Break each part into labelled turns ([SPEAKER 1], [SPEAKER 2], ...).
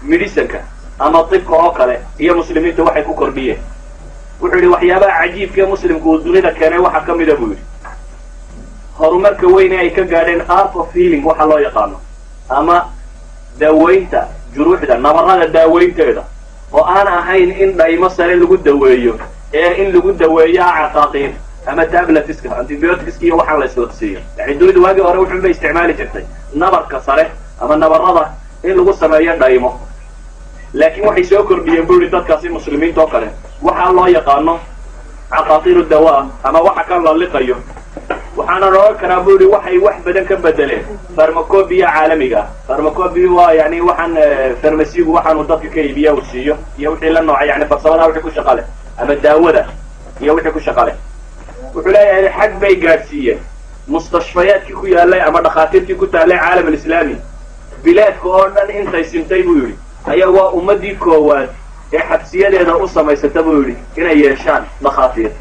[SPEAKER 1] Medicineka ama tibka oo kale iyo muslimiintu waxay ku kordhiyeen. Wuxuu yidhi, waxyaabaha cajiibka ee muslimku uu dunida keenay waxaa ka mida, buu yidhi, horumarka weyn ee ay ka gaadheen art of healing waxa loo yaqaano, ama daaweynta juruuxda, nabarrada daaweynteeda, oo aan ahayn in dhaymo sare lagu daweeyo ee in lagu daweeyo caqaaqiir ama tabletska, antibioticska iyo waxaan la islaqsiiyo. Yani dunidu waagii hore wuxun bay isticmaali jirtay nabarka sare ama nabarrada in lagu sameeyo dhaymo, laakiin waxay soo kordhiyeen, bu yidhi, dadkaasi muslimiinta oo kale waxaa loo yaqaano caqaaqiiru dawaa ama waxa kan la liqayo. Waxaana odhan karaa, bu yidhi, waxay wax badan ka bedeleen pharmacopoeia caalamiga ah. Pharmacopoeia waa yani waxaan farmasigu waxaanu dadka ka iibiya uu siiyo iyo wixii la noocay, yani farsamada wixii ku shaqa leh ama daawada iyo wixii ku shaqa leh. Wuxuu leeyahay, xag bay gaadhsiiyeen mustashfayaadkii ku yaalay ama dhakhaatiirtii ku taallay caalam alislaami, bilaadka oo dhan intay sintay, buu yidhi, ayaa waa ummaddii koowaad ee xabsiyadeeda u samaysata, buu yidhi, inay yeeshaan dhakhaatiir.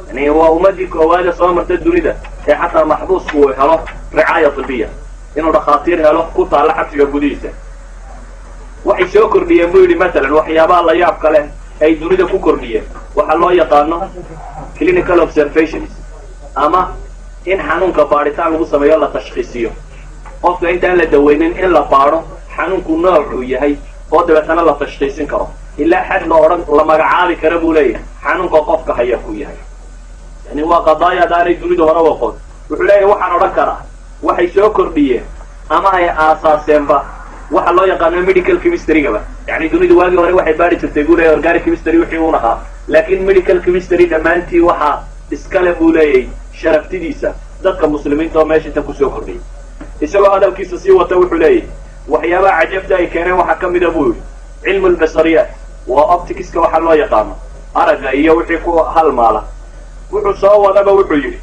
[SPEAKER 1] Yani waa ummaddii koowaad ee soo marta dunida ee xataa maxbuusku uu helo ricaaya tibiya, inuu dhakhaatiir helo ku taalla xabsiga gudihiisa. Waxay soo kordhiyeen, buu yidhi, matalan waxyaabaha la yaabka leh ay dunida ku kordhiyeen waxaa loo yaqaano clinical observations, ama in xanuunka baadhitaan lagu sameeyo, la tashkhiisiyo qofka intaan la daweynin, in la baadho xanuunku noocuu yahay oo dabeetana la tashkhiisin karo, ilaa xad la odhan la magacaabi kara, buu leeyahay, xanuunka qofka haya ku yahay. Yani waa qadaayaad aanay dunidu hore u aqoon. Wuxuu leeyahay, waxaan odhan karaa waxay soo kordhiyeen ama ay aasaaseenba waxa loo yaqaano medical chemistrygaba. Yani dunidu waagii hore waxay baari jirtay, buu leeyahy, organic chemistry wixii uun ahaa, laakiin medical chemistry dhammaantii waxaa iskale, buu leeyahay, sharaftidiisa dadka muslimiinta oo meesha inta kusoo kordhiyay. Isagoo hadalkiisa sii wata wuxuu leeyahay, waxyaabaha cajabta ay keeneen waxaa ka mida, buu yidhi, cilmu lbasariyaat, waa opticska waxaa loo yaqaano, aragga iyo wixii ku halmaala. Wuxuu soo wadaba wuxuu yidhi,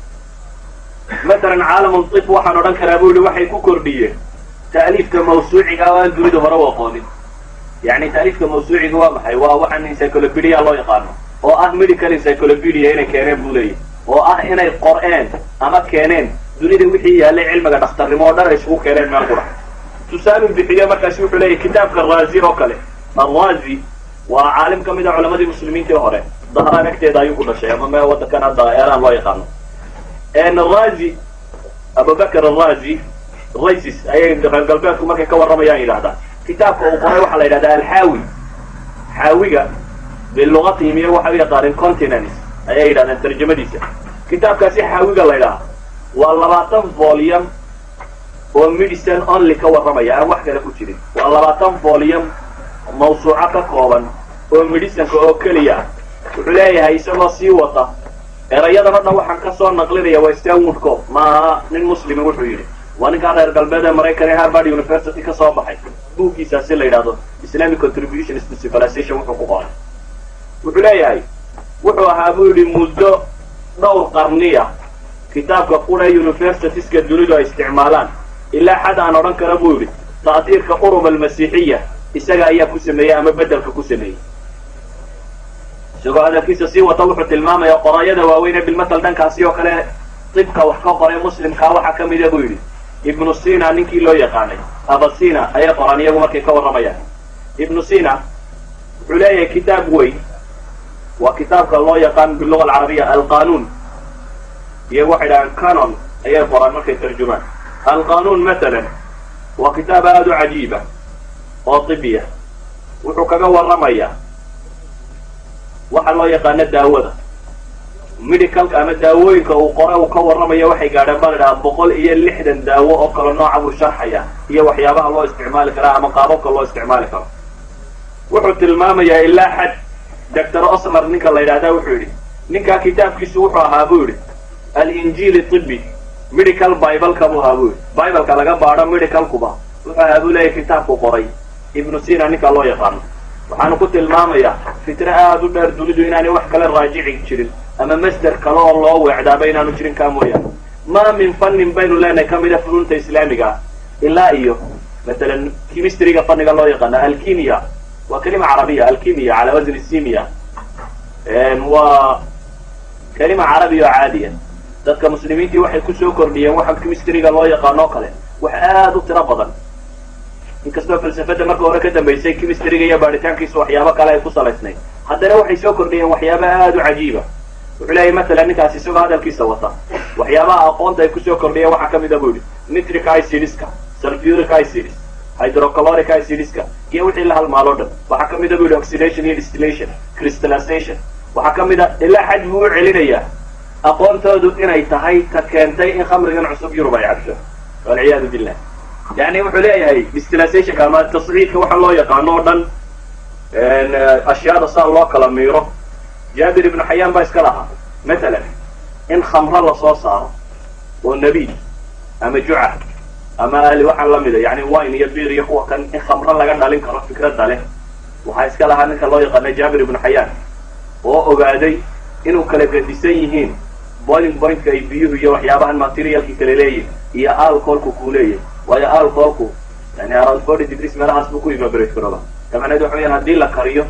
[SPEAKER 1] matalan caalamu tib waxaan odhan karaa, buu yidhi, waxay ku kordhiyeen ta'liifka mawsuuciga oo aan dunida hore u aqoonin. Yani ta'liifka mawsuuciga waa maxay? Waa waxaan encyclopedia loo yaqaano, oo ah medical encyclopedia inay keeneen, buu leeyahy, oo ah inay qoreen ama keeneen dunida wixii yaallay cilmiga dhakhtarnimo oo dhan ay isugu keeneen meel qura. Tusaaluu bixiyo markaasi wuxuu leeyahy, kitaabka Raazi oo kale. Araazi waa caalim ka mid a culamadii muslimiintii hore. Dahraan agteeda ayuu ku dhashay, ama me waddankan hadda Iran loo yaqaano. Razi, Abubakr Arazi, Raisis ayay reer galbeedku markay ka warramayaan yidhahdaa. Kitaabka uu qoray waxaa la yidhahdaa Alxaawi. Xaawiga bilugatihim iyo waxay u yaqaaneen continents ayay yidhahdeen tarjamadiisa. Kitaabkaasi Xaawiga la ydhaha waa 20 volume oo medicine only ka warramaya, aan wax kale ku jirin. Waa 20 volume mawsuuco ka kooban oo medicineka oo keliya ah. Wuxuu leeyahay, isagoo sii wata, erayadan o dhan waxaan kasoo naqlinaya waa Stanwood Cobb, maaha nin muslimi. Wuxuu yidhi, waa ninkaa reer galbeed ee Maraykan ee Harvard University ka soo baxay, buuggiisaasi la yidhahdo Islamic Contributions to Civilization wuxuu ku qoray. Wuxuu leeyahay, wuxuu ahaa, buu yidhi, muddo dhowr qarniya kitaabka qura universitieska dunidu ay isticmaalaan, ilaa xad aan odhan kara, buu yidhi, ta'tiirka urub almasiixiya isaga ayaa ku sameeyey ama beddelka ku sameeyey. Isagoo hadalkiisa sii wata wuxuu tilmaamayaa qoraayada waaweyn ee bilmatal dhankaasi oo kale tibka wax ka qoray muslimkaa waxaa ka mida, buu yidhi, Ibnu Sina ninkii loo yaqaanay, Abasina ayay qoraan iyagu markay ka warramayaan. Ibnu Sina wuxuu leeyahay kitaab weyn, waa kitaabka loo yaqaan biluga alcarabiya Alqanuun, iyagu waxay dhahaan canon ayay qoraan markay tarjumaan. Alqanuun matalan waa kitaab aada u cajiiba oo tibiya. Wuxuu kaga warramayaa waxa loo yaqaano daawada medicalka ama daawooyinka uu qore uu ka warramayo. Waxay gaadheen, baa la idhaha, 160 daawo oo kale nooca buu sharxaya iyo waxyaabaha loo isticmaali karaa ama qaababka loo isticmaali karo. Wuxuu tilmaamayaa ilaa xad Doctor Osmer ninka la yidhahda. Wuxuu yidhi, ninkaa kitaabkiisu wuxuu ahaa, buu yidhi, alinjiili tibi, medical bibleka buu ahaa, buu yidhi, bibleka laga baadho medicalkuba wuxuu ahaa, buu leeyahy, kitaabku qoray Ibnu Sina ninka loo yaqaano. Waxaanu ku tilmaamayaa fitro aada u dheer dunidu inaanay wax kale raajici jirin ama masder kale oo loo weecdaaba inaanu jirin kaa mooyaane. Maa min fannin baynu leenahay kamida funuunta islaamiga ah, ilaa iyo matalan chemistryga fanniga loo yaqaano alkimia, waa kalima carabiya, alkimia cala wasni simia, waa kalima carabiya oo caadiya. Dadka muslimiintii waxay kusoo kordhiyeen waxa chemistryga loo yaqaano o kale wax aada u tiro badan. Inkastoo falsafadda marka hore ka dambaysay chemistryga iyo baaritaankiisu waxyaabo kale ay ku salaysnayd, haddana waxay soo kordhiyeen waxyaaba aada u cajiiba. Wuxuu leeyahay matalan ninkaasi, isagoo hadalkiisa wata, waxyaabaha aqoonta ay kusoo kordhiyeen waxaa ka mid a, buu yidhi, nitric acidska, sulfuric acids, hydrochloric acidska iyo wixii la halmaalo dhan. Waxaa ka mid a, buu yidhi, oxidation iyo distillation, crystallization. Waxaa ka mid a, ilaa xad buu u celinayaa aqoontoodu inay tahay ta keentay in khamrigan cusub Yurub ay cabto, walciyaadu billah. Yani wuxuu leeyahay distillationka ama tasciidka waxa loo yaqaano o dhan, ashyaada saa loo kala miiro, Jaabir ibnu Xayaan baa iska lahaa. Matalan in khamro lasoo saaro oo nabiid ama juca ama ahli waxaan lamida, yani wine iyo beer iyo kuwa kan, in khamro laga dhalin karo fikradda leh waxaa iska lahaa ninka loo yaqaano Jaabir ibnu Xayaan, oo ogaaday inuu kala gedisan yihiin boiling pointka ay biyuhu iyo waxyaabahan materialki kale leeyihin iyo alcoholku kuu leeyahay. Waayo, alcoholku yani around 40 degrees meelahaas buu ku evaporate garooba. Ka macneed waxa weyaan, haddii la kariyo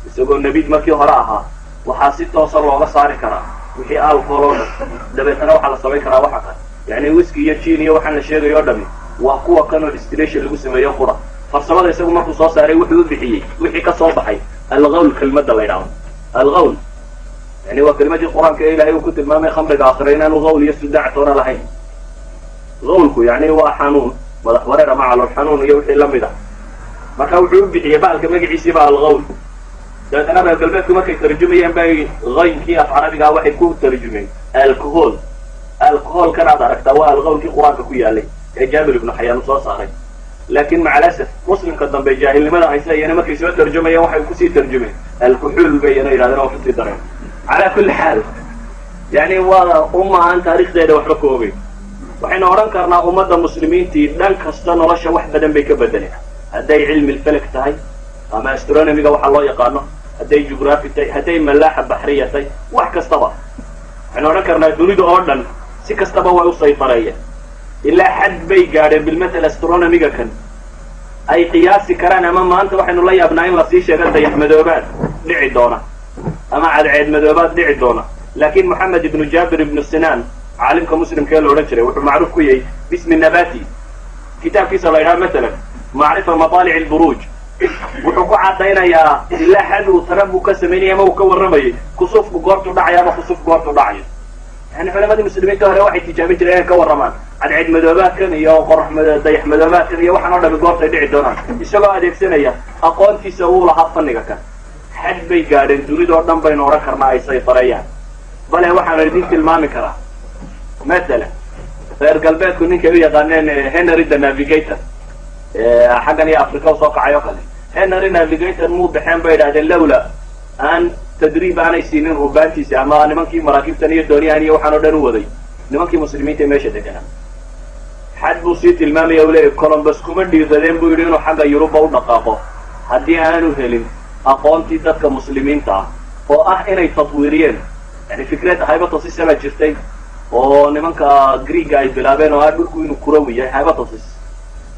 [SPEAKER 1] isagoo nabiid markii hore ahaa, waxaa si toosa looga saari karaa wixii alcohol oo dhan. Dabeetana waxaa la samayn karaa waxa kan, yani whisky iyo gin iyo waxaan la sheegayo o dhami waa kuwa kanoo distillation lagu sameeyo qura. Farsamada isagu markuu soo saaray, wuxuu u bixiyey wixii ka soo baxay algawl. Kelmadda la ydhahdo algawl yani waa kelimadii Qur-aanka ee Ilahay uu ku tilmaamay khamriga aakhira inaanu gawl iyo sudaac toona lahayn. Gawlku yani waa xanuun, madax wareer ama calool xanuun iyo wixii lamid ah. Marka wuxuu u bixiyey bahalka magaciisiiba algawl. Dabeetana reer galbeedku markay tarjumayeen bay haynkii af carabigaa waxay ku tarjumeen alcohol. Alcoholkan aad aragtaa waa alqawlkii Qur-aanka ku yaalay ee Jaabir ibnu Xayaan uu soo saaray. Laakiin macalasaf, muslimka dambe jaahilnimada haysa iyana markay soo tarjumayeen waxay kusii tarjumeen alkuxuul bay iyana yidhahdeen oo kusii dareen. Calaa kulli xaal, yani waa umma aan taarikhdeeda waxba ka ogeyn. Waxaynu odhan karnaa ummadda muslimiintii dhan kasta nolosha wax badan bay ka bedeleen, hadday cilmi lfelek tahay ama astronomyga waxa loo yaqaano, hadday jugraphy tahay, hadday malaaxa baxriya tahay, wax kastaba. Waxaynu odhan karnaa dunida oo dhan si kastaba way u saytareeyeen, ilaa xad bay gaadheen bilmathal astronomyga kan ay qiyaasi karaan. Ama maanta waxaynu la yaabnaa in lasii sheego dayax madoobaad dhici doona ama cadceed madoobaad dhici doona. Laakiin Moxamed ibnu Jaabir ibnu Sinaan, caalimka muslimka ee la odhan jiray, wuxuu macruuf ku yahay bismi Nabati. Kitaabkiisa la yidhaha matalan Macrifa Mataalic Alburuuj, wuxuu ku caddaynayaa ilaa xad uu tanabu ka samaynaya ama uu ka warramayay kusuufku goortu dhacayo ama kusuuf goortu dhacayo. Yani culamadii muslimiinta hore waxay tijaabin jireen inay ka warramaan cadceed madoobaadkan iyo qorax dayax madoobaadkan iyo waxaan oo dhami goortay dhici doonaan, isagoo adeegsanaya aqoontiisa uu lahaa fanniga kan. Xad bay gaadheen dunidoo dhan baynu odhan karnaa ay saytareeyaan. Bale waxaan idin tilmaami karaa matalan reer galbeedku ninkay u yaqaaneen Henry the Navigator, xaggan iyo Africa usoo kacay oo kale. Henry Navigator muu baxeen, bay idhahdeen, lowla aan tadriib aanay siinin rubaantiisa ama nimankii maraakiibtan iyo dooniyahan iyo waxaan oo dhan u waday, nimankii muslimiinta ee meesha deganaa. Xad buu sii tilmaamaya, u leeyahy, Columbus kuma dhiiradeen, buu yidhi, inuu xagga Yuruba u dhaqaaqo haddii aanu helin aqoontii dadka muslimiinta ah, oo ah inay tatwiiriyeen. Yani fikrad hypothesis baa jirtay oo nimanka Greega ay bilaabeen, oo ah dhulku inuu kurawi yahay, hypothesis.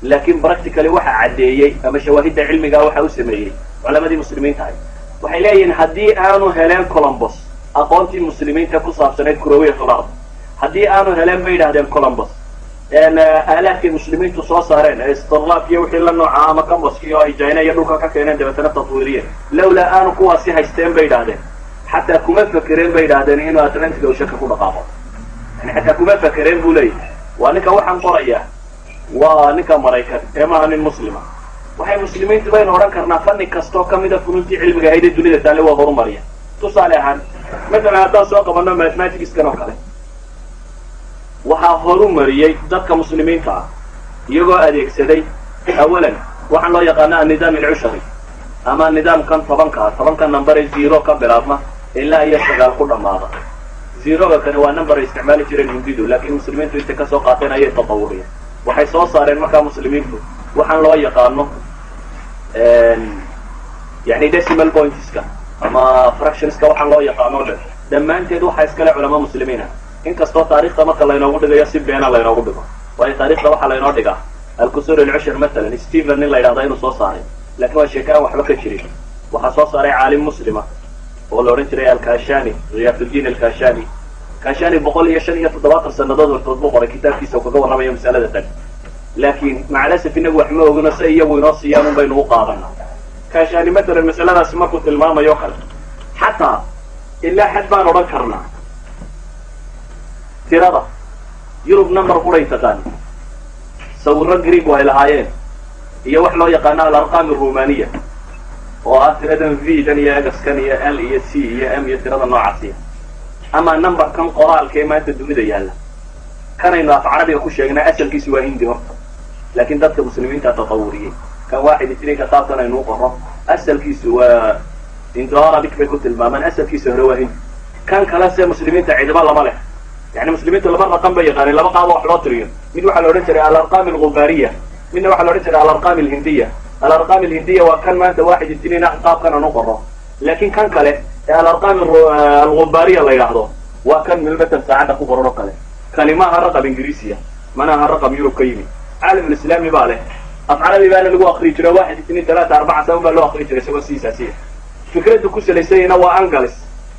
[SPEAKER 1] Laakiin practically waxa caddeeyey ama shawaahidda cilmigaa waxa u sameeyey culamadii muslimiinta ahay. Waxay leeyihiin, haddii aanu heleen Columbus aqoontii muslimiinta ku saabsanayd kurawiyat ard, haddii aanu heleen, bay yidhahdeen, Columbus aalaadkay muslimiintu soo saareen ee istirlaab iyo wixii la nooca ama compasskii oo ay China iyo dhulka ka keeneen, dabeetana tatwiiriyeen, lowlaa aanu kuwaasi haysteen, bay yidhahdeen, xataa kuma fakereen, bay yidhahdeen, inuu Atlantic Oceanka ku dhaqaaqo. Yani xataa kuma fakereen, buu leeyahay. Waa ninka waxaan qorayaa, waa ninka Maraykan ee maaha nin muslima. Waxay muslimiintu baynu odhan karnaa fanni kastoo kamida funuuntii cilmiga ahayd ee dunida taale waa horumarya. Tusaale ahaan, matalan haddaan soo qabanno mathematicskan oo kale, waxaa horumariyey dadka muslimiinta ah, iyagoo adeegsaday awalan waxaan loo yaqaano annidaam alcushari ama nidaamkan 10-ka ah, 10-ka number ee zero ka bilaabma ilaa iyo 9 ku dhammaada. Zeroga kani waa number ay isticmaali jireen Hindidu, laakiin muslimiintu intay kasoo qaateen ayay tatawuriyeen. Waxay soo saareen markaa muslimiintu waxaan loo yaqaano yani decimal pointska ama fractionska waxaan loo yaqaano o dhan. Dhammaanteed waxaa iskale culamo muslimiin ah, inkastoo taarikhda marka laynoogu dhigayo si beena laynoogu dhigo. Waayo, taarikhda waxaa laynoo dhigaa alkusur alcushur matalan Stephen nin la yidhahda inuu soo saaray, lakin waa sheeke aan waxba ka jirin. Waxaa soo saaray caalim muslima oo la odhan jiray Alkashani, Khiyaasuddin Alkashani. Kashani 175 sanadood hortood buu qoray kitaabkiisa uu kaga warramayo masalada tan. Laakiin maca al-asaf inagu wax ma ogno, se iyagu inoo siiyaan un baynu u qaadana. Kaashaani matalan masaladaasi markuu tilmaamayo kale, xataa ilaa xad baan odhan karnaa tirada Yurub number quray taqaani, sawirro Greeg ay lahaayeen iyo wax loo yaqaano الأرقام الرومانية, oo ah tiradan V dan iyo X-kan iyo L iyo C iyo M iyo tirada noocaasiya. Ama numberkan qoraalka ee maanta dunida yaalla, kanaynu af Carabiga ku sheegnaa, asalkiisu waa Hindi horta, laakiin dadka Muslimiinta tatawuriyey. Kan waaxid, itniinka, qaabkan aynu u qoro, asalkiisu waa Indo Arabic bay ku tilmaamaan, asalkiisa hore waa Hindi. Kan kale se Muslimiinta cidiba lama leh. Yani Muslimiintu laba raqam bay yaqaaneen, laba qaabo wax loo tiriyo. Mid waxaa la odhan jiray الأرقام الغبارية, midna waxaa la odhan jiray الأرقام الهندية. الأرقام الهندية waa kan maanta waaxid, itniin, qaabkan aan u qoro, laakiin kan kale ee الأرقام الغبارية la yidhaahdo waa kan milmatan saacadda ku qoran oo kale. Kani maaha raqam Ingiriisiya, mana aha raqam Yurub ka yimi. العالم الإسلامي baa leh, af Carabi baana lagu akriyi jiro, واحد اثنين ثلاثة أربعة saban baa loo akriyi jiray isagoo sidiisaasiya. Fikraddu ku salaysanyana waa angles.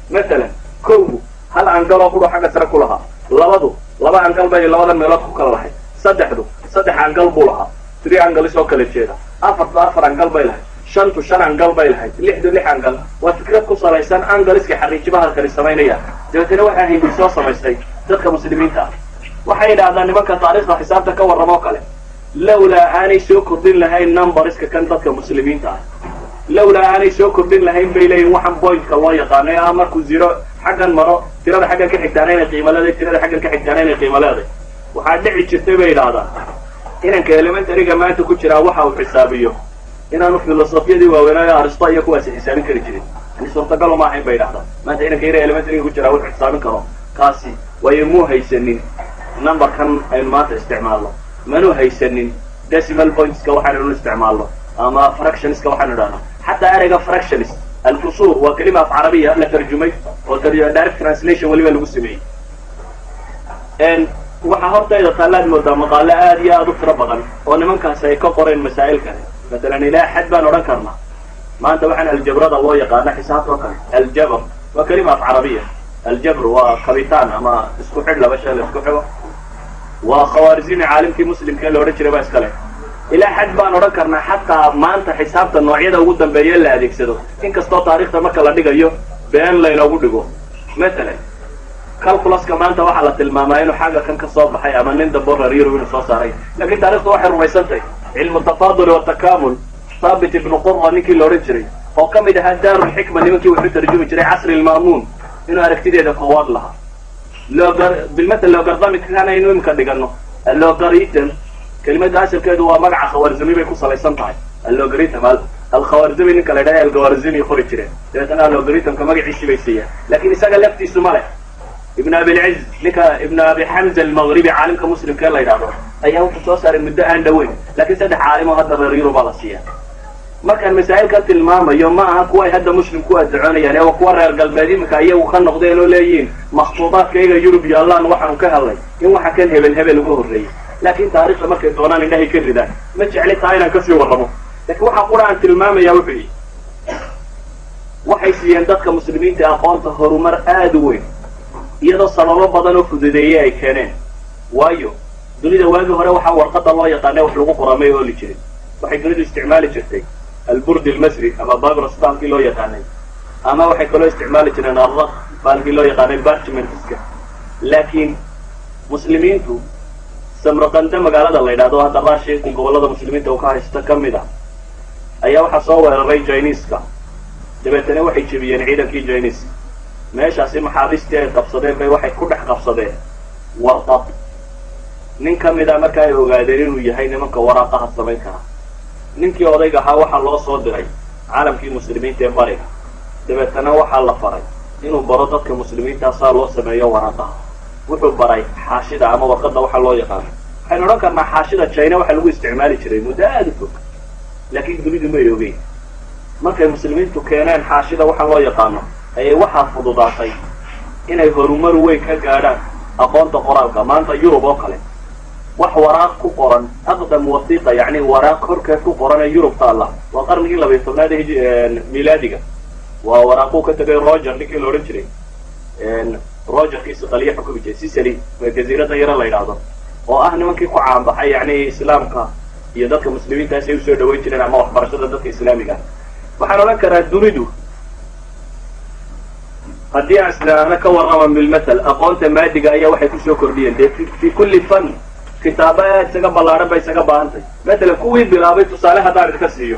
[SPEAKER 1] Matalan kowgu hal angle oo qudho xagga sare ku lahaa, labadu laba angle bay labadan meelood ku kala lahayd, saddexdu saddex angle buu lahaa, three angles oo kala jeeda, afartu afar angle bay lahayd, shantu shan angle bay lahayd, lixdu lix angle. Waa fikrad ku salaysan angleska xariijimaha kali samaynaya. Dabeetana waxaa Hindi soo samaystay dadka Muslimiinta ah. Waxay yidhahdaan nimanka taariikhda xisaabta ka warramo oo kale, lowlaa aanay soo kordhin lahayn numberska kan dadka Muslimiinta ah, lowlaa aanay soo kordhin lahayn bay leeyihin waxaan pointka loo yaqaano ee ah markuu zero xaggan maro, tirada xaggan ka xigtaana inay qiimo leedahay, tirada xaggan ka xigtaana inay qiimo leedahay. Waxaa dhici jirtay, bay yidhahdaan, inanka elementaryga maanta ku jiraa waxa uu xisaabiyo inaanu filosofiyadii waaweynaayo Aristo iyo kuwaasi xisaabin kari jirin. Yani suurtagalo ma ahayn, bay yidhahdaan, maanta inanka yara elementaryga ku jiraa wuxuu xisaabin karo kaasi, waayo muu haysanin numberkan aynu maanta isticmaalno, manu haysanin decimal pointska waxaanaynu isticmaalno ama fractionska waxaanu idhahno. Xataa ereyga fractions, الكسور, waa kelima af Carabiya la tarjumay oo direct translation weliba lagu sameeyey. Waxaa hortayda taallaad moodaa maqaalo aad iyo aad u tiro badan oo nimankaasi ay ka qoreen masaa'il kale. Matalan ilaa xad baan odhan karnaa maanta waxaan aljabrada loo yaqaano, xisaabta oo kale, الجبر waa kelima af Carabiya. الجبر waa kabitaan ama isku xidh, laba shay la isku xigo. Waa Khawaarizimi, caalimkii Muslimka la odhan jiray baa iska leh. Ilaa xad baan odhan karnaa xataa maanta xisaabta noocyada ugu dambeeya la adeegsado, inkastoo taarikhda marka la dhigayo been laynoogu dhigo. Matalan calculuska maanta waxaa la tilmaamaa inuu xagga kan ka soo baxay ama nin dambo reer Yurub inuu soo saaray, laakiin taarikhdu waxay rumaysantahay علم التفاضل والتكامل, Thaabit ibnu Qura ninkii la odhan jiray oo ka mid ahaa Daarulxikma nimankii wuxuu tarjumi jiray casri Lmaamuun, inuu aragtideeda koowaad lahaa. Bilmatal logarithmickan aynu imika dhigano, allogarithm, kelimada asalkeedu waa magaca Khawaarzami bay ku salaysan tahay. Allogarithm, Alkhawarzami ninka la idhaha, Alkhawarzami qori jireen, dabeetana allogarithmka magaciisii bay siiyaan, laakiin isaga laftiisu ma leh. Ibn Abilciz, ninka Ibn Abi Xamza Almagribi, caalimka Muslimka la yidhahdo, ayaa wuxuu soo saaray muddo aan dhoweyn, laakiin saddex caalimo hadda reer Yurubaa la siiya. Markaan masaa'ilka tilmaamayo, ma aha kuwa ay hadda Muslim ku addacoonayaan ee waa kuwa reer galbeed iminka iyagu ka noqdeen oo leeyihiin makhtuudaadka iyaga Yurub yaallaan waxaanu ka hadlay in waxa kan hebel hebel uga horreeyey. Laakiin taarikhda markay doonaan indhahay ka ridaan. Ma jecli taa inaan kasii warramo, laakiin waxaa qura aan tilmaamaya wuxuu yihi, waxay siiyeen dadka Muslimiinta aqoonta horumar aada u weyn, iyadoo sababo badan oo fududeeyey ay keeneen. Waayo, dunida waagii hore waxaa warqada loo yaqaana wax lagu qoraa may ooli jirin. Waxay dunidu isticmaali jirtay البردي المصري ama papyrus baalkii loo yaqaanay, ama waxay kaloo isticmaali jireen الرق baalkii loo yaqaanay, parchmentska. Laakiin Muslimiintu Samraqanda magaalada la yidhahdo, hadda Raashinku gobollada Muslimiinta uu ka haysto ka mid ah, ayaa waxaa soo weeraray Jiniiska. Dabeetana waxay jebiyeen ciidankii Jiniiska. Meeshaasi maxaabiistii ay qabsadeen bay waxay ku dhex qabsadeen warqad. Nin ka mid a marka ay ogaadeen inuu yahay nimanka waraaqaha samayn kara. Ninkii odayga ahaa waxaa loo soo diray caalamkii Muslimiinta ee bariga. Dabeetana waxaa la faray inuu baro dadka Muslimiintaa saa loo sameeyo waraaqaha. Wuxuu baray xaashida ama warqadda waxaa loo yaqaano. Waxaynu odhan karnaa xaashida China waxaa lagu isticmaali jiray muddo aada u fog, laakiin dunidu may ogeyn. Markay Muslimiintu keeneen xaashida waxaa loo yaqaano, ayay waxaa fududaatay inay horumar weyn ka gaadhaan aqoonta qoraalka. Maanta Yurub oo kale wax waraaq ku qoran, أقدم وثيقة, yacni waraaq korkeed ku qoran ee Yurub taalla, waa qarnigii 12aad ee milaadiga. Waa waraaquu ka tegay Roger, ninkii la odhan jiray Rogerkii Siqaliye xukumi jiray, Sicily, jaziiradda yaro la yidhaahdo. Oo ah nimankii ku caanbaxay, yani islaamka iyo dadka muslimiintaas ay usoo dhawayn jireen ama waxbarashada dadka islaamiga. Waxaan odhan karaa, dunidu haddii aan islaamna ka warrama, bilmathal aqoonta maadiga ayaa waxay kusoo kordhiyeen dee fi kulli fan kitaaba aad isaga ballaadhan bay isaga baahantay. Matalan, kuwii bilaabay, tusaale haddaan idinka siiyo,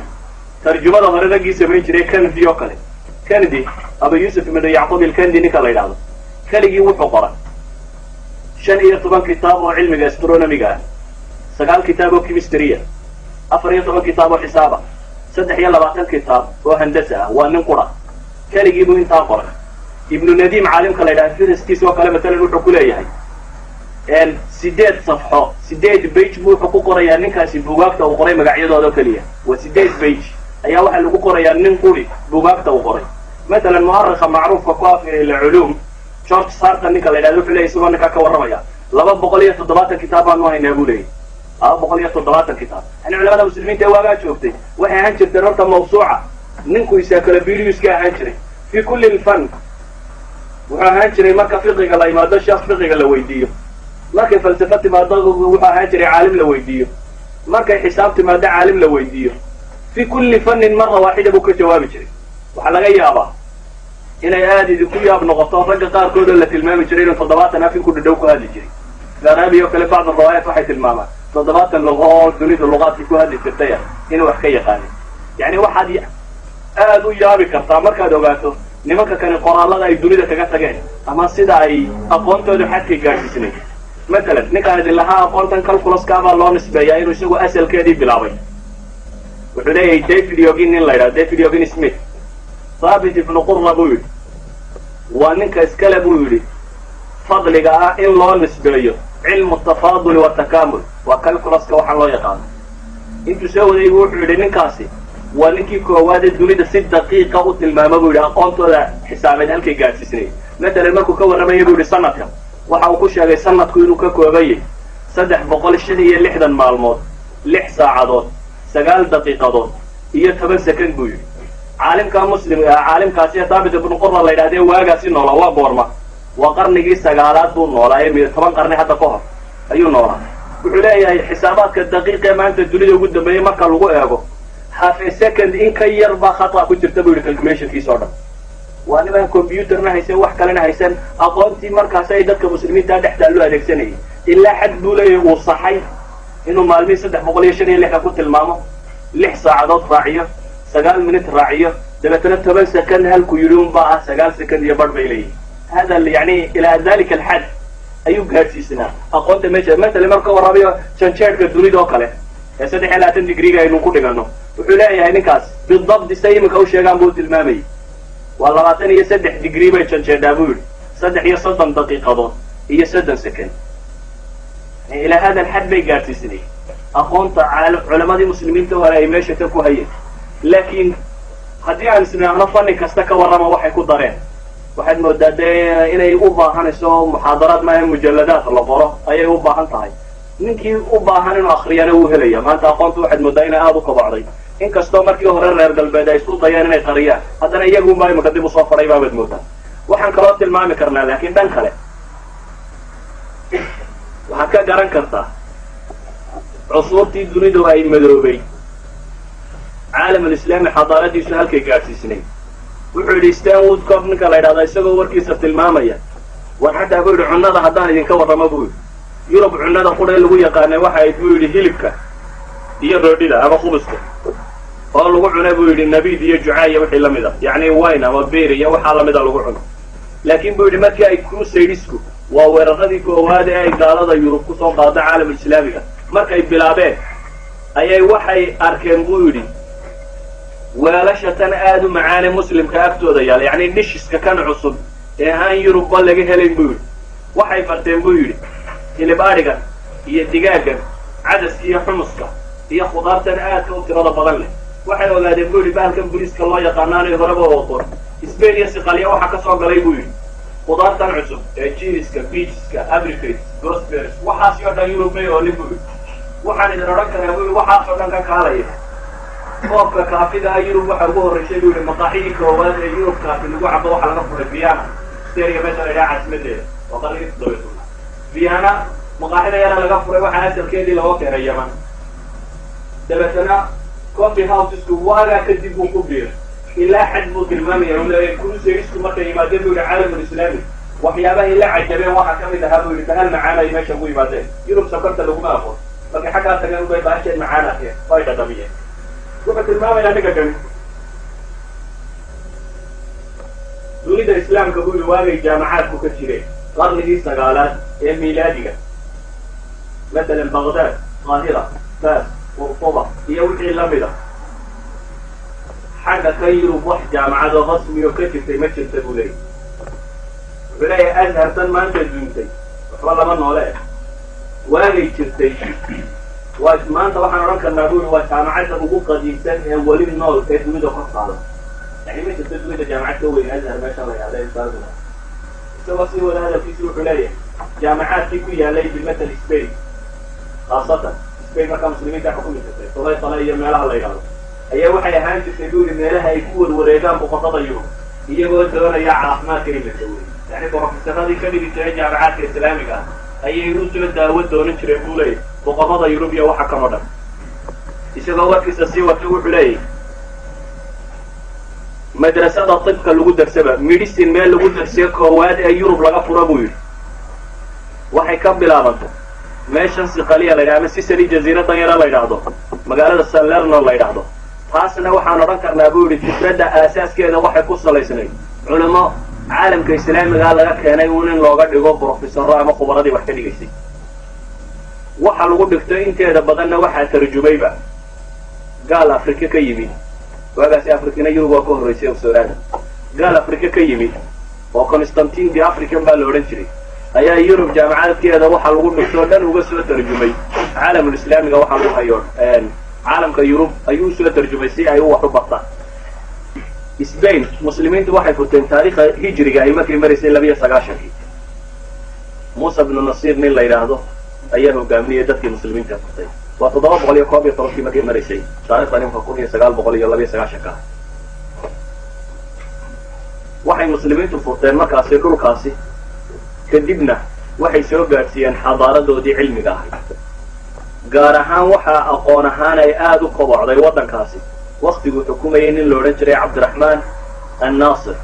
[SPEAKER 1] tarjumada hore raggii samayn jiray, Kandi oo kale, Kandi, Abu Yuusuf ibnu Yacquub Ilkandi ninka la yidhahdo, keligii wuxuu qoray 15 kitaab oo cilmiga astronomiga ah, 9 kitaab oo chemistry ah, 14 kitaab oo xisaaba, 23 kitaab oo handasa ah. Waa nin qura, keligii buu intaa qoray. Ibnu Nadiim caalimka la yidhahda, fihristiisa oo kale matalan, wuxuu ku leeyahay 8 safxo, 8 page buu wuxuu ku qorayaa ninkaasi bugaagta uu qoray magacyadooda oo keliya. Waa 8 page ayaa waxaa lagu qorayaa nin quri bugaagta uu qoray. Matalan, mu'arikha macruufka ku af culuum, George Sarton ninka la yidhahdo, wuxuu leeyay, isagoo ninkaa ka warramaya, 270 kitaab baanu haynaa, buu leeyay, 270 kitaab. Yani culamada muslimiinta ee waagaa joogtay waxay ahaan jirteen horta mawsuuca, ninku encyclopediska ahaan jiray fi kulli fan. Wuxuu ahaan jiray, marka fiqiga la imaado, sheekh fiqiga la weydiiyo. Markay falsafo timaado, wuxuu ahaan jiray caalim la weydiiyo. Markay xisaab timaado, caalim la weydiiyo. Fi kulli fannin mara waaxida buu ka jawaabi jiray. Waxaa laga yaabaa inay aada idinku yaab noqoto ragga qaarkood oo la tilmaami jiray inuu 70 af inku dhadhow ku hadli jiray. Farabi oo kale, bacd riwaayaat waxay tilmaamaan 70 luqo oo dunida luqaadkii ku hadli jirtaya inuu wax ka yaqaanin. Yani waxaad aada u yaabi kartaa markaad ogaato nimanka kani qoraallada ay dunida kaga tageen ama sida ay aqoontoodu xadkay gaadhsiisnay. Matalan, ninkaan idin lahaa aqoontan calculuska baa loo nisbeeyaa inuu isagu asalkeedii bilaabay, wuxuu leeyahay David Yogin nin la yidhahdo, David Yogin Smith, Thaabit Ibnu Qura buu yidhi waa ninka iskale, buu yidhi, fadliga ah in loo nisbeeyo cilmu tafaaduli watakaamul, waa calculuska waxaan loo yaqaano. Intuu soo waday buu wuxuu yidhi, ninkaasi waa ninkii koowaad ee dunida si daqiiqa u tilmaama, buu yidhi, aqoontooda xisaabeed halkay gaadhsiisnay. Matalan, markuu ka warramaya, buu yidhi, sanadka waxa uu ku sheegay sanadku inuu ka koobayay 365 maalmood, 6 saacadood, 9 daqiiqadood iyo 10 second, buu yidhi. Caalimka muslim, caalimkaasi Thaabit Ibnu Qura la yidhahdee, waagaasi noolaa waa goorma? Waa qarnigii sagaalaad buu noolaa, ee 10 qarni hadda ka hor ayuu noolaa. Wuxuu leeyahay, xisaabaadka daqiiqee maanta dunida ugu dambeeyey marka lagu eego, half a second in ka yar baa khata ku jirta, buu yidhi, calculationkiisa o dhan. Waa nimaan computerna haysan, wax kalena haysan. Aqoontii markaas ay dadka muslimiinta dhexdaa loo adeegsanayay ilaa xad buu leeyahay uu saxay inuu maalmihii 365 ku tilmaamo, 6 saacadood raaciyo, 9 minute raaciyo, dabeetana 10 second halkuu yidhi unbaa ah 9 second iyo barh bay leeyihin. Hada yani ilaa dalika alxad ayuu gaadhsiisnaa aqoonta meesha. Matala, marka ka warramayo janjeedhka dunida oo kale ee 23 digriga aynu ku dhigano, wuxuu leeyahay ninkaas, bidabdi say iminka u sheegaan buu tilmaamayay, waa 23 digrii bay janjeedhaa, buu yidhi, 33 daqiiqadood iyo 30 second. Ilaa hada alxad bay gaadhsiisnay aqoonta culamadii muslimiinta hore ay meesha tan ku hayeen. Laakiin haddii aan isnaahno fanni kasta ka warrama waxay ku dareen, waxaad moodaa dee inay u baahanayso muxaadaraad maaha, mujalladaad la qoro ayay u baahan tahay. Ninkii u baahan inuu akriyana wuu helaya. Maanta aqoontu waxaad moodaa inay aada u kobocday. Inkastoo markii hore reer galbeed ay isku dayeen inay qariyaan, haddana iyagunbaa imika dib usoo faray baabaad moodaa. Waxaan kaloo tilmaami karnaa, laakiin dhan kale waxaad ka garan kartaa, cusuurtii dunidu ay madoobay, caalamulislaami xadaaradiisu halkay gaadhsiisnay. Wuxuu yidhi Stanwood Cobb ninka la yidhahda, isagoo warkiisa tilmaamaya, war xataa, buu yidhi, cunnada haddaan idinka warramo, buu yidhi, Yurub cunnada qura lagu yaqaanay waxa ayd, buu yidhi, hilibka iyo roodhida ama khubuska oo lagu cuna, buu yidhi, nabiid iyo jucaaya wixii la mid a, yacni wine ama beer iyo waxaa lamida lagu cuno. Laakiin, buu yidhi, markii ay crusadesku, waa weeraradii koowaad ee ay gaalada Yurub kusoo qaado caalamulislaamiga, markay bilaabeen ayay waxay arkeen, buu yidhi, weelasha tan aada u macaane muslimka agtooda yaala, yacni disheska kan cusub ee aan Yurubba laga helayn, buu yidhi. Waxay barteen, buu yidhi, hilib adhigan iyo digaaggan, cadaska iyo xumuska iyo khudaartan aadka u tirada badan leh. Waxay ogaadeen, buu yidhi, bahalkan buriiska loo yaqaanaanay horeba oqon. Spain iyo Siqalya waxaa ka soo galay, buu yidhi, khudaartan cusub ee cheeseska, peacheska, apricots, gooseberries, waxaasi oo dhan Yurub may oolin, buu yidhi. Waxaan idin odhan karaa, buu yidhi, waxaas oo dhan ka kaalaya, koobka kaafiga ah Yurub waxaa ugu horraysay, buu yidhi, maqaaxidii koowaad ee Yurub kaafi lagu cabo waxaa laga furay Vienna, Austria meesha la yidhaha caasimadeeda, waa qarnigii 17aad. Vienna Maqaaxida yara laga furay waxaa asalkeedii looga keenay Yaman. Dabeetana coffee housesku waagaa kadib buu ku biiray ilaa xad buu tilmaamaya u leeyahy crusadesku markay yimaadeen, buu yihi, caalamulislaami waxyaabahay la cajabeen waxaa ka mid ahaa, buu yidhi, bahal macaan ay meesha ugu yimaadeen. Yurub sokorta laguma aqoon. Markay xaggaa tageen ubay bahasheen macaan arkeen oo ay dhadhamiyeen. Wuxuu tilmaamayaa ninka kani dunida Islaamka, buu yihi, waagay jaamacaadku ka jireen qarnigii sagaalaad ee miilaadiga, masalan Baghdad, Qaahira, Fas, Qurtuba iyo wixii lamida, xagga ka Yurub wax jaamacado rasmiyo ka jirtay ma jirta, buu leeyay. Wuxuu leeyahay Azhartan maanta duuntay waxba lama noole eh waagay jirtay waa maanta waxaan odhan karnaa, buu yihi, waa jaamacadda ugu qadiimsan ee weli nool ee dunida kor qaada. Yani ma jirto dunida jaamacad ka weyn Azhar meesha la yahda. Isagoo sii wada hadalkiisi wuxuu leeyahay jaamacaadkii ku yaalay bilmatal Spain, khaasatan Spain markaa muslimiinta xukumi jirtay, Tulaytala iyo meelaha la yidhahdo, ayaa waxay ahaan jirtay, buu yihi, meelaha ay ku warwareegaan boqorrada Yurub iyagoo doonaya caafimaadka in la daweeyo. Yani brofesaradii ka dhigi jiray jaamacaadka Islaamiga ah ayay u soo daawo doonan jireen, buu leeyahy, boqorrada Yurub iyo waxa kan o dhan. Isagoo warkiisa sii wata wuxuu leeyahy madrasada tibka lagu darsaba, medicine meel lagu darsiyo koowaad ee Yurub laga furo, buu yidhi, waxay ka bilaabantay meeshan Siqaliya la yidhahdo ama Sicily, jaziiradan yara la yidhaahdo, magaalada Salerno la yidhaahdo. Taasna waxaan odhan karnaa, buu yidhi, fikradda aasaaskeeda waxay ku salaysnayd culimo caalamka Islaamigaa laga keenay uun in looga dhigo brofesoro ama khubaradii wax ka dhigaysay. Waxa lagu dhigto inteeda badanna waxaa tarjumayba gaal Afrika ka yimid. Waagaasi Afrikina Yurub waa ka horraysay ogsoonaada. Gaal Afrika ka yimid oo Constantine the African baa la odhan jiray ayaa Yurub jaamacadkeeda waxa lagu dhigtoo dhan uga soo tarjumay caalamulislaamiga. Waxa lagu hayo caalamka Yurub ayuu usoo tarjumay si ay u wax u bartaan. Spain muslimiintu waxay furteen taariikha hijriga ay markay maraysay 92-kii. Muusa bnu Nasiir nin la yidhaahdo ayaa hogaaminayay dadkii muslimiinta furtay. Waa 711-kii markay maraysay taarikhdan imka 1992-ka. Waxay muslimiintu furteen markaasi dhulkaasi, kadibna waxay soo gaadhsiiyeen xadaaradoodii cilmiga ahayd. Gaar ahaan waxaa aqoon ahaan ay aada u kobocday waddankaasi waktiguu xukumayay nin la odhan jiray Cabdiraxmaan Annaasir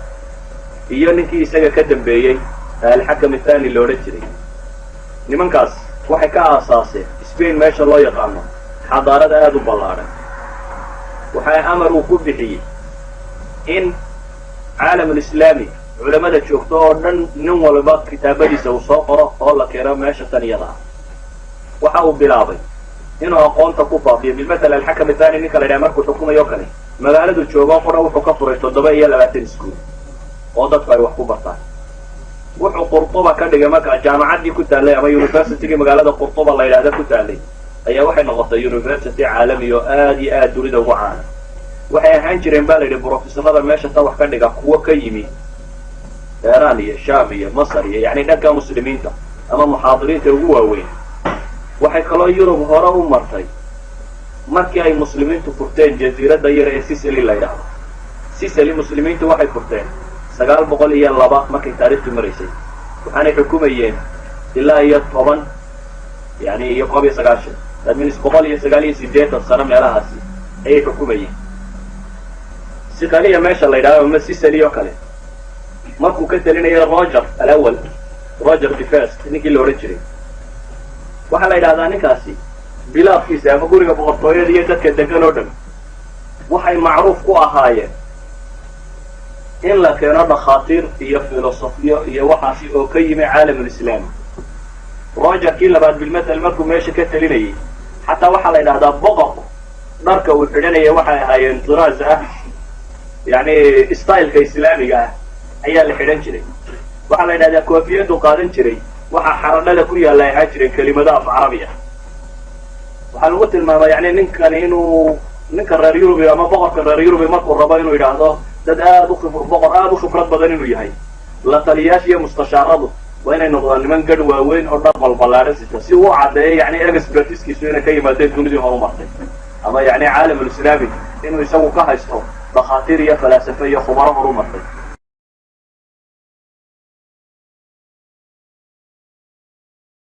[SPEAKER 1] iyo ninkii isaga ka dambeeyey, Alxakam Athani la odhan jiray. Nimankaas waxay ka aasaaseen Spain meesha loo yaqaano xadaarada aada u ballaadhan. Waxay amar uu ku bixiyey in caalamulislaami culamada joogto oo dhan nin walba kitaabadiisa uu soo qoro oo la keeno meesha tan iyada ah. Waxa uu bilaabay inuu aqoonta ku faafiyo. Bilmatal Alxakam Athani ninka la yidhaha markuu xukumayo kale, magaaladu joogo qura wuxuu ka furay 27 iskuul oo dadku ay wax ku bartaan. Wuxuu Qurtuba ka dhigay markaa jaamacaddii ku taallay ama universitygii magaalada Qurtuba la yidhahda ku taallay ayaa waxay noqotay university caalami oo aad iyo aad dunida ugu caana. Waxay ahaan jireen, baa la yidhi, brofesorada meesha ta wax ka dhiga kuwo ka yimi Iran iyo Sham iyo Masar iyo yacni dhanka muslimiinta ama muxaadiriinta ugu waaweyn. Waxay kaloo Yurub hore u martay markii ay muslimiintu furteen jaziiradda yar ee Sicily la yidhaahdo. Sicily muslimiintu waxay furteen 902 markay taariikhtu maraysay, waxaanay xukumayeen ilaa iyo toban yani iyo 91, that means 189 sano meelahaasi ayay xukumayeen. Siqaliya meesha la yidhahdo ama Sicily oo kale markuu ka talinayay Roger Alawal, Roger the First ninkii la odhan jiray, waxaa la yidhahdaa ninkaasi bilaadkiisa ama guriga boqortooyada iyo dadka degan oo dhan waxay macruuf ku ahaayeen in la keeno dhakhaatiir iyo filosofiyo iyo waxaasi oo ka yimi caalamulislaami. Roger kii labaad bilmathal markuu meesha ka talinayay, xataa waxaa la yidhahdaa boqorku dharka uu xidhanaya waxay ahaayeen tiraas ah, yani styleka Islaamiga ah ayaa la xidhan jiray. Waxaa la yidhahdaa koofiyadu qaadan jiray waxaa xaradhada ku yaalla ay ahaan jireen kelimado af Carabi ah. Waxaa lagu tilmaamaa yani ninkani inuu ninka reer Yurubi ama boqorka reer Yurubi markuu rabo inuu yidhaahdo dad aad u khib boqor aada u khibrad badan inuu yahay, la taliyaasha iyo mustashaaradu waa inay noqdaan niman gadh waaweyn oo dhar balballaadhan sita, si uu caddeeyo yani expertiskiisu inay ka yimaadeen dunidii horumartay ama yani caalamulislaami inuu isagu ka haysto dhakhaatiir iyo falaasafe iyo khubaro horumartay.